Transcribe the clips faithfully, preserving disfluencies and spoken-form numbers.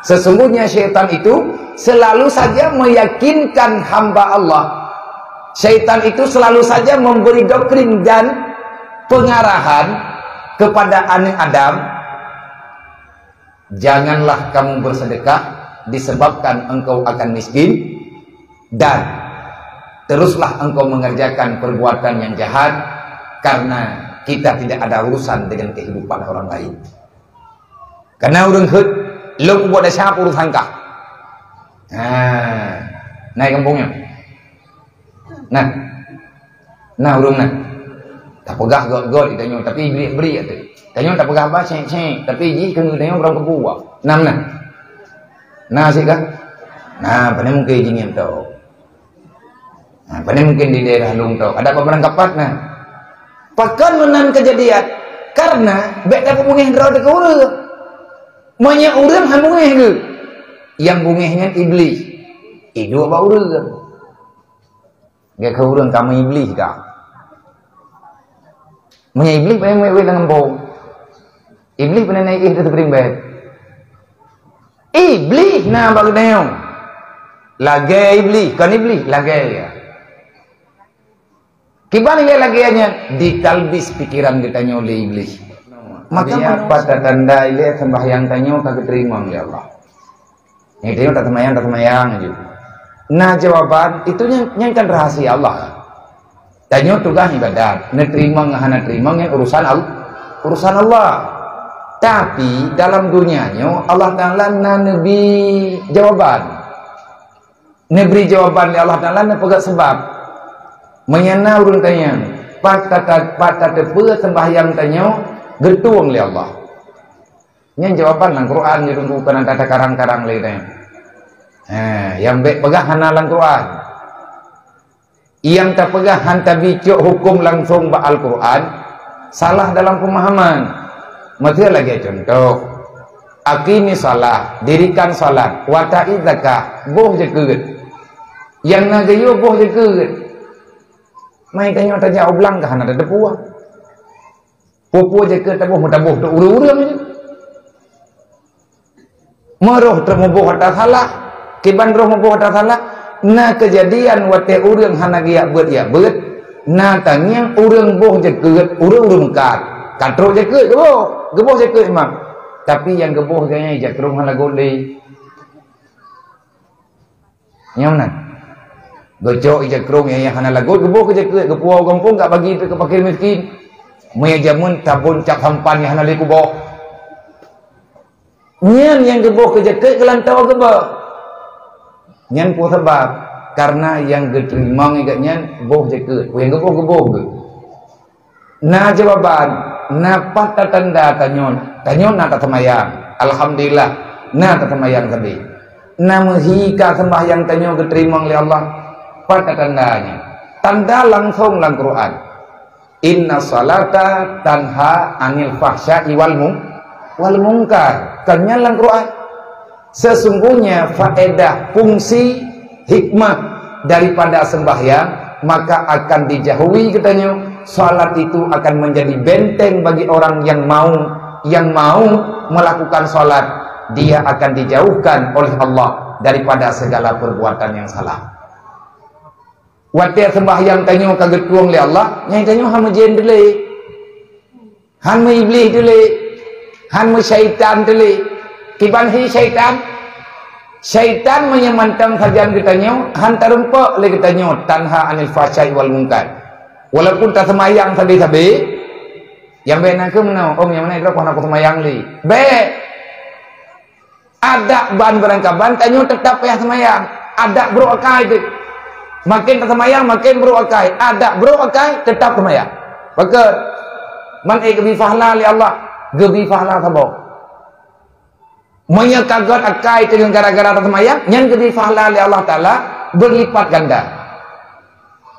Sesungguhnya syaitan itu selalu saja meyakinkan hamba Allah. Syaitan itu selalu saja memberi doktrin dan pengarahan kepada anak Adam, "Janganlah kamu bersedekah, disebabkan engkau akan miskin, dan teruslah engkau mengerjakan perbuatan yang jahat, karena kita tidak ada urusan dengan kehidupan orang lain." Karena ureuëng heuet, lôn kubuat desya urusan kah. Ha, na i gampông nyoe. Nah. Nah, ureuëng nah. Tapeugah göt-göt tanyoe, tapi iblih bri ateueh. Tanyoe tapeugah bah cék-cék, tapi jih keu tanyoe barang keubua. Nam nah. Nah, sik kah? Nah, pane mungken jih ngieng tôh. Nah, pane mungken di daerah lôn tôh. Ada apa barang kapat nah. Pakon meunan keujadian? Karena bék tapeubungéh droe teuka ureuëng. Meunyoe ureuëng han bungéh geuh, nyang bungéh nyan iblih. Iduek bak ureuëng. Geuh keu ureuëng kamoe iblih ka. Meunyoe iblih pane meuwéh-wéh lam gampông. Iblih pane naik éh teuprimbet. Iblih na bak geutanyoe. Lagée iblih, kon iblih, lagée ya. Kiban ilée lagée nyan ditalbis pikiran geutanyoe lé iblih. Maka meunyoe pat tatanda ilée sembahyang tanyoe ka geuteurimong lé Allah. Nyan tanyoe taseumbahyang, taseumbahyang ju. Nah, jawaban itu nyan, nyan kan rahasia Allah. Tanyoe tugaih ibadat, neuteurimong ngon hana teurimong nyan urusan Al-, urusan Allah. Tapi dalam dunia nyoe Allah Taala na neubi jawaban. Neubri jawaban lé Allah Taala neupeugah sabab. Meunyoe na ureuëng tanyong, pat tata-, pat tateupeue seumbahyang tanyoe geutueng lé Allah. Nyan jawaban lam Quran, nyoe teungku, kon takarang-karang lé tanyoe. Ha, nyang bék peugah hana lam Quran. Nyang tapeugah han tabi cok huköm langsong bak Al-Quran, salah dalam pemahaman. Miseu lagée contoh, "Aqimi shalah", dirikan salat, "wa ati zakah", boh jakeuet. Nyang na geuyue boh jakeuet. Mai tanyoe tajak u blang ka hana tateupeue. Peue-peue jakeuet taboh, meutaboh teuh ureuëng-ureuëng je. Meurôh teumeuboh atra salah, kiban roh meuboh atra salah, na keujadian watée ureuëng hana geujak beuet jak beuet, na tangieng ureuëng boh jakeuet, ureuëng-ureuëng meukat. Ka trok jakeuet geuboh, geuboh jakeuet imam. Tapi nyang geuboh geuhnyan ija krông hana lagot lé. Nyoe nan. Geucok ija krông nyang hana lagot geuboh keu jakeuet, geupuwoe u gampông ka bagi keu fakir miskin. Meunyoe jameun tabon cap sampan nyang hana lé kuboh. Nyan nyang geuboh keu jakeuet geulantoe geuboh. Nyan peue sabab? Karena nyang geuteurimong geuh nyan boh jakeuet. Peue nyang geuboh, geuboh geuh. Na jawaban, na pat tatanda tanyoe, tanyoe na taseumayang. Alhamdulillah, na taseumayang sabe. Na meuhi ka seumbahyang tanyoe geuteurimong lé Allah, pat tatanda nyan? Tanda langsong lam Quran. "Inna salata tanha anil fahsya'i wal mung-, wal mungkar." Kan nyan lam Quran. Sesungguhnya faedah, fungsi, hikmah daripada sembahyang, maka akan dijauhi geutanyoe, salat itu akan menjadi benteng bagi orang yang mau, yang mau melakukan salat, dia akan dijauhkan oleh Allah daripada segala perbuatan yang salah. Watée seumbahyang tanyoe ka geutueng lé Allah, nyan tanyoe hana meujen dilée. Han meuiblih teulé, han meusyaitan teulé. Kiban hi syaitan? Syaitan meunyoe mantong sajan geutanyoe, han tarumpok lé geutanyoe tanha anil fahsya'i wal munkar. Walaupun taseumayang sabe-sabe, nyang bék na keuh meunoe, "Oh, nyang meunan droe hana kuseumayang lé." Bék! Adak ban beurangkaban tanyoe teutap payah seumayang. Adak brok akai teuh. Maken taseumayang, maken brok akai. Adak brok akai, teutap seumayang. Pakon? Man ék geubi fahla lé Allah, geubi fahla saboh. Meunyoe ka göt akai teuh gara-gara taseumayang, nyan geubi fahla lé Allah Taala beurlipat ganda.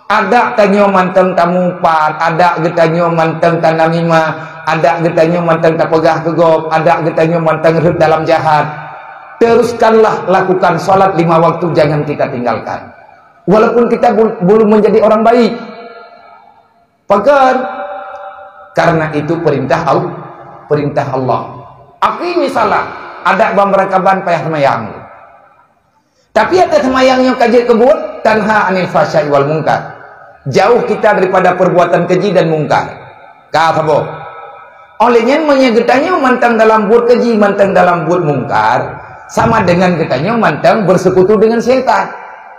Adak tanyoe mantong tamupat, adak geutanyoe mantong tanamimah, adak geutanyoe mantong tapeugah keu gob, adak geutanyoe mantong rhot dalam jahat. Teruskanlah lakukan salat lima waktu, jangan kita tinggalkan. Walaupun kita bul-, belum menjadi orang baik. Pakon? Karena itu perintah Al-, perintah Allah. Aqimi salat. Adak ban beurangkaban payah seumayang. Tapi até seumayang nyoe ka jeuet keu buet, tanha anil fahsya'i wal munkar. Jauh kita daripada perbuatan keji dan mungkar. Ka saboh. Oleh nyan, meunyoe geutanyoe mantong dalam buet keji, mantong dalam buet mungkar, sama dengan geutanyoe mantong bersekutu dengan syaitan.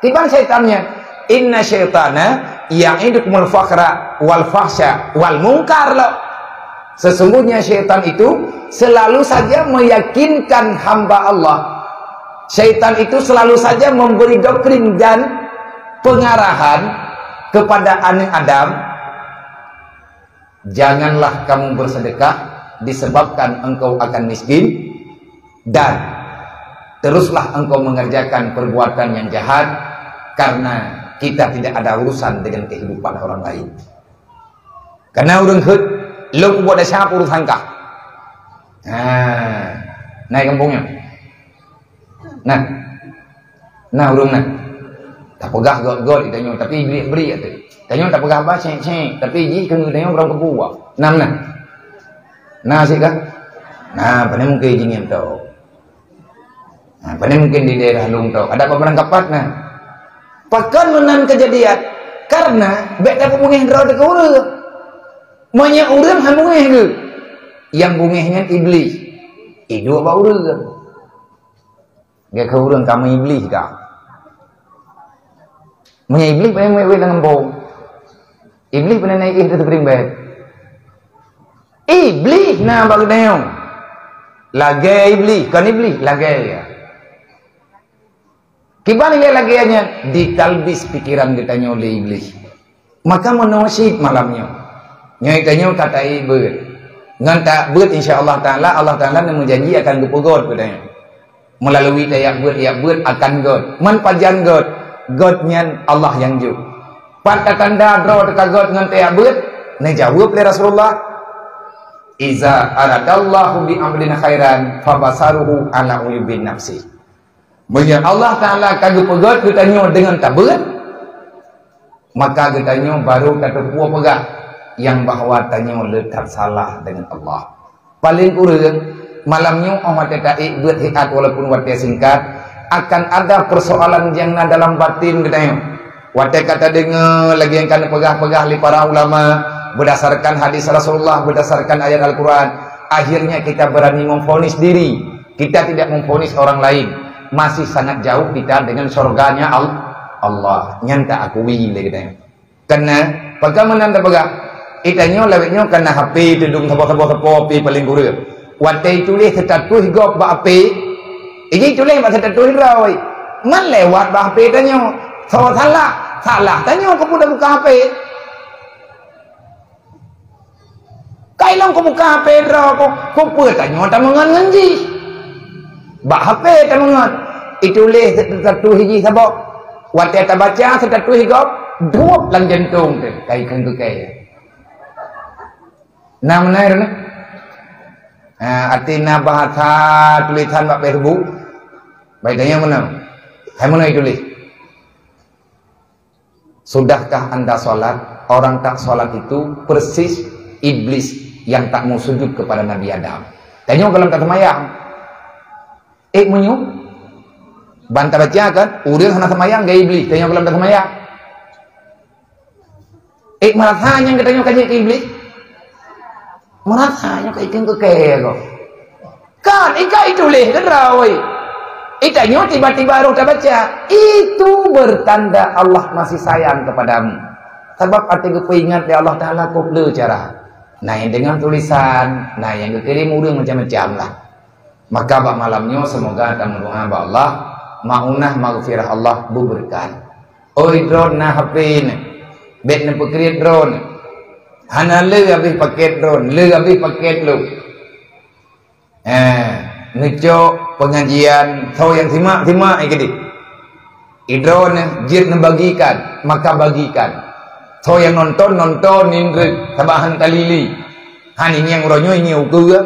Kiban syaitan nyan? "Inna syaitana ya'idukumul fakhra wal fahsya wal munkar," lo. Sesungguhnya syaitan itu selalu saja meyakinkan hamba Allah. Syaitan itu selalu saja memberi doktrin dan pengarahan kepada anak Adam, "Janganlah kamu bersedekah disebabkan engkau akan miskin, dan teruslah engkau mengerjakan perbuatan yang jahat, karena kita tidak ada urusan dengan kehidupan orang lain." Karena ureuëng heuet, lôn kubuat desya urusan kah. Ha, naik kampung nyan. Nah. Nah, ureuëng nah. Tapeugah göt-göt di tanyoe, tapi bri-bri tu. Tanyoe tapeugah ba cek-cek, tapi jih keu tanyoe ureuëng keubua. Nah, nah. Nah, sik kah? Nah, pane mungkin jih ngieng tau. Nah, pane mungkin di daerah lôn tau. Ada apa barang kapat nah. Pakon meunan kejadian? Karena bèk tapeubungeh droe teuka ureuëng. Meunyoe ureuëng han bungeh geuh, nyang bungeh nyan Iblih. Iduek bak ureuëng. Geuh keu ureuëng kamoe Iblih ka. Meunyoe Iblih pane meuwét-wét lam gampông. Iblih pane naik éh teuprieng bèt. Iblih na bak geutanyoe. Lagèe Iblih, kon Iblih, lagèe ya. Kiban ilèe lagèe nyan, ditalbis pikiran geutanyoe lé Iblih. Maka meunoe cit malam nyoe. Nyoe tanyoe ka taék beuet. Ngon taék beuet, insya Allah Taala, Allah Taala neumeujanji akan geupeugöt keu tanyoe. Meulalu taék beuet, ék beuet akan göt. Man pajan göt? Göt nyan Allah nyang jok. Pat tatanda droe teuka göt ngon taék beuet? Neujaweueb lé Rasulullah, "Iza aradallahu bi abdin khairan, fabasaruhu ala uyubin nafsi." Meunyoe Allah Taala ka geupeugöt keu tanyoe deungon tabeuet, maka geutanyoe barô tateupeue peugah nyang bahwa tanyoe le that salah deungon Allah. Paleng kureueng, malam nyoe óh watèe taék beuet hiat walaupun watèe singkat, akan ada persoalan nyang na dalam batin geutanyoe. Watèe ka tadeungoe lagèe nyang ka neupeugah-peugah lé para ulama, berdasarkan hadis Rasulullah, berdasarkan ayat Al-Quran, akhirnya kita berani memvonis diri. Kita tidak memvonis orang lain. Masih sangat jauh kita dengan syurganya Al-, Allah. Nyan taakui lé geutanyoe. Karena, pakon meunan tapeugah, geutanyoe lawét nyoe kana H P teudong saboh-saboh sapo H P paleng kureueng. Watèe tuléh status gob bak H P, iji tuléh bak status droe. Man lewat bak H P tanyoe. Soe salah? Salah tanyoe keupeue tabuka H P. Kai lôn kubuka H P droe ku, keupeue tanyoe tameungon ngon jih. Bak H P tameungon. Ituléh status hiji saboh. Watèe tabaca status gob, duek lam jantông teuh, kai kheun keu kai. Na meunan na? Ha, arti na bahasa tulisan bak Facebook. Baik, tanyoe meunan. Hai meunan ituléh. Sudahkah Anda sholat? Orang tak sholat itu persis iblis yang tak mau sujud kepada Nabi Adam. Tanyoe gohlom taseumayang. Eh, meunyoe? Ban tabaca kan, ureuëng hana seumayang, gaya iblis. Tanyoe gohlom taseumayang. Eh, meurasa nyang geutanyoe ka jeuet keu iblis? Meurasa nyoe ka ikheun keu kèe gob. Kan, ika ituléh keudroe. Itanyoe tiba-tiba roh tabaca, itu bertanda Allah masih sayang kepadamu. Sabab até geupeuingat lé Allah Taala kok le cara. Na nyang deungon tulisan, na nyang geukirém ureuëng macam-macam lah. Maka bak malam nyoe seumoga tameudoa bak Allah, maunah maghfirah Allah beubeureukat. Oi droeneuh na H P neuh, bèk neupeukriet droeneuh. Hana le habéh paket droeneuh, le habéh paket lôn. Eh, neucok pengajian, soe nyang simak, simak, eh, keudéh. Idroeneuh jeuet neubagikan, maka bagikan. Soe nyang nonton, nonton, nindrek, sabab han talili. Han ingieng uroe nyoe, ingieng ukeue.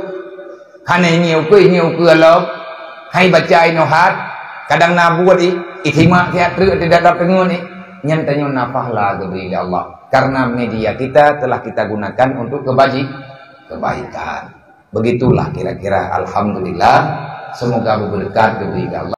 Han ingieng ukeue, ingieng ukeue lom. Hai baca inoe hat, kadang na buet i, isimak siat treuk di dalam teungeut i. Nyan tanyoe na pahala geubri lé Allah. Karena media kita telah kita gunakan untuk kebaji-, kebaikan. Begitulah kira-kira, alhamdulillah. Semoga berkat diberikan